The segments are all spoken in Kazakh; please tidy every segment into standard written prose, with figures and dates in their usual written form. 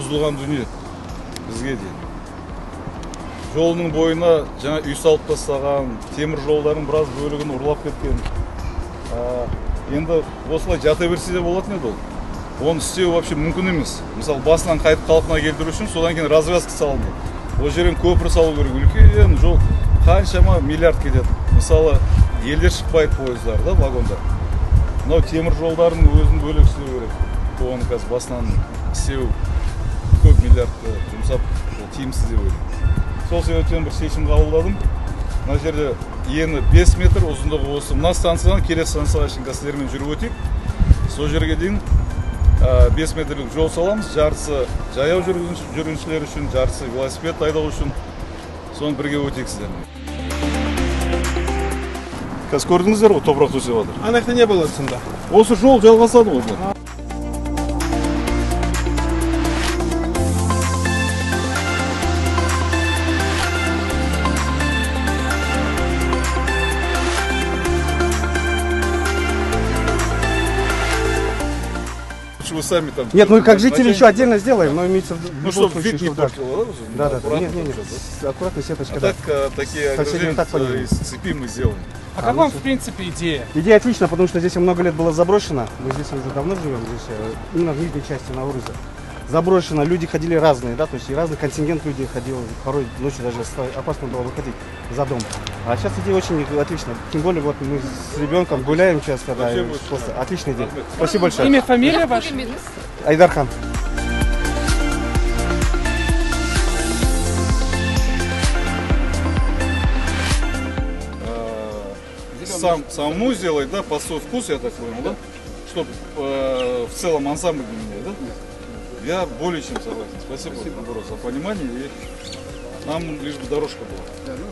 бұзылған дүние бізге дейін. Жолының бойына жаңа үй салып тастаған, темір жолдардың біраз бөлігін ұрлап кеткен. Енді осылай жата берсе де болатын еді ол. Оны істеу вообще мүмкін емес. Мысалы, басынан қайтып қалпына келтіру үшін содан кейін развязка салынды. Ол жерден көпір салу керек, үлкен жол, қаншама миллиард кетеді. Мысалы, елдер шықпайды пойыздар, да, вагондар. Мынау темір жолдардың өзін бөлек істеу керек. Оны қазір басынан істеу көп миллиардты жұмсап, ол тиімсіз деп ойлаймын. Сол себептен бір шешім қабылдадым. Мына жерде ені 5 метр, ұзындығы осы мына станциядан келесі станцияға шейін сіздермен жүріп өтейік. Сол жерге дейін 5 метрлік жол саламыз. Жартысы жаяу жүргіншілер үшін, жартысы велосипед айдау үшін. Соны бірге өтейік сіздермен. Қазір көрдіңіздер ғой, топырақ төсеп жатыр. Ана жақта не болады сонда? Осы жол жалғасады ғой. Вы сами там. Нет, ну как жители еще отдельно сделаем, но имеется в виду. Ну, чтобы вид не портило, да? Да, да, нет, нет, нет, аккуратно сеточка. А так, такие ограждения из цепи мы сделаем. А как вам, в принципе, идея? Идея отличная, потому что здесь много лет было заброшено. Мы здесь уже давно живем, здесь именно в нижней части на Наурызе. Заброшено, люди ходили разные, да, то есть и разный контингент людей ходил, порой ночью даже опасно было выходить за дом. А сейчас идея очень отличная, тем более вот мы с ребенком гуляем часто, да, и просто отличная идея. Спасибо большое. Имя, фамилия ваша? Айдархан. Самому сделать, да, по свой вкус, я так понял, да? Чтобы в целом ансамбль не менять, да? Я более чем согласен. Спасибо, наоборот, за понимание. И нам лишь бы дорожка была. Да, ну,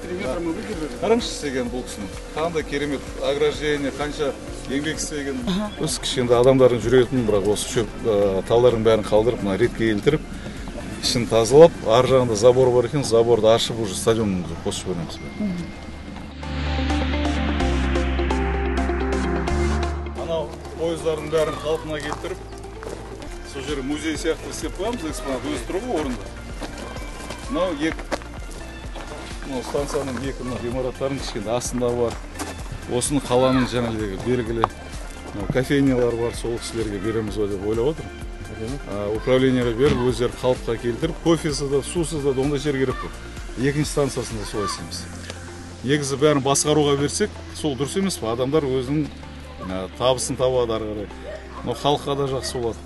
4 метра мы выдержали. Қараңызшы істеген бұл кісінің. Қандай керемет ограждение, қанша еңбек істеген. Осы кішкентай адамдардың жүретін, бірақ осы шөп талдардың бәрін қалдырып, мына ретке келтіріп, ішін тазалап, ар жағында забор бар екен, заборды ашып уже стадионды қосып жібереміз. Анау пойыздардың бәрін қалпына келтіріп, сол жерге музей сияқты істеп қоямыз, экспонат өзі тұр ғой орында. Мынау екі станцияның екі мына ғимараттарының кішкене астында бар. Осыны қаланың жаңағыдай белгілі кофейнялар бар, сол кісілерге береміз ғой деп ойлап отырмын. Управлениеге беріп, өздері қалыпқа келтіріп, кофесі да, сусыз да, ондай жер керек қой. Екінші станциясында солай істейміз. Негізі бәрін басқаруға берсек, сол дұрыс емес пе? Адамдар өзінің табысын табады ары қарай. Но халыққа да жақсы болады.